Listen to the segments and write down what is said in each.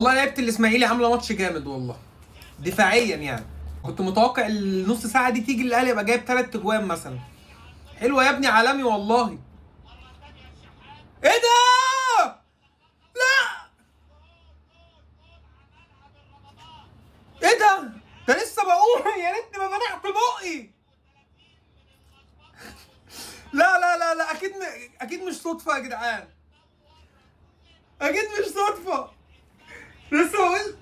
والله لعيبة الاسماعيلي عامله ماتش جامد والله، دفاعيا يعني. كنت متوقع النص ساعة دي تيجي الاهلي يبقى جايب 3 اجوان مثلا. حلوة يا ابني، عالمي والله. ايه ده؟ لا ايه ده؟ ده لسه بقول يا ريتني ما فتحت بقي. لا لا لا لا، اكيد اكيد مش صدفة يا جدعان، اكيد مش صدفة. لسه بقول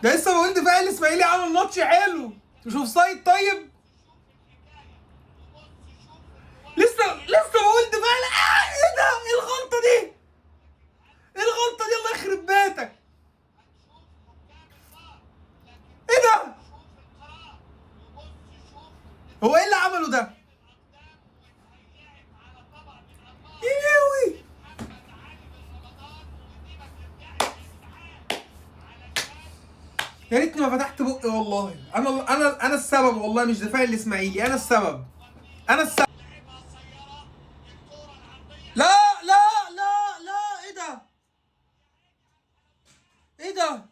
ده، لسه بقول دفاع الاسماعيلي عامل ماتش حلو، مش offside. طيب لسه بقول دفاع ايه ده؟ ايه الغلطة دي؟ ايه الغلطة دي؟ الله يخرب بيتك. ايه ده؟ هو ايه اللي عمله ده؟ يا لهوي. يا ريتني ما فتحت بقي والله. انا السبب والله، مش دفاع الاسماعيلي، انا السبب، انا السبب. لا لا لا لا، ايه ده؟ ايه ده؟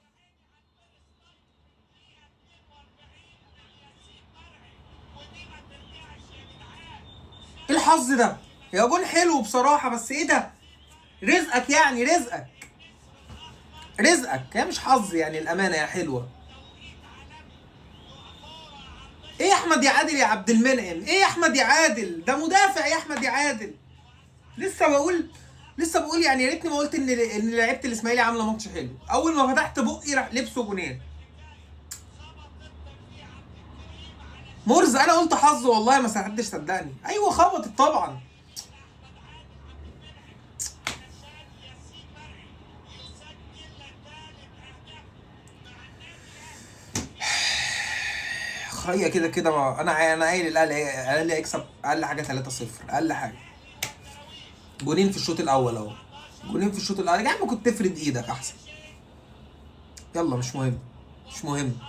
ايه الحظ ده؟ يا جون حلو بصراحة، بس ايه ده؟ رزقك يعني، رزقك، رزقك، هي مش حظ يعني، الأمانة يا حلوة. ايه يا احمد يا عادل يا عبد المنعم؟ ايه يا احمد يا عادل؟ ده مدافع يا احمد يا عادل. لسه بقول يعني يا ريتني ما قلت ان لعيبة الاسماعيلي عامله ماتش حلو. اول ما فتحت بقي راح لبسوا جونين. مرز، انا قلت حظ والله، ما حدش صدقني. ايوه خبطت طبعا. هي كده كده، ما انا قايل الاهلي هيكسب اقل حاجة 3-0، اقل حاجة. جونين في الشوط الاول اهو، جونين في الشوط الاول يا عم، كنت تفرد ايدك احسن. يلا مش مهم، مش مهم.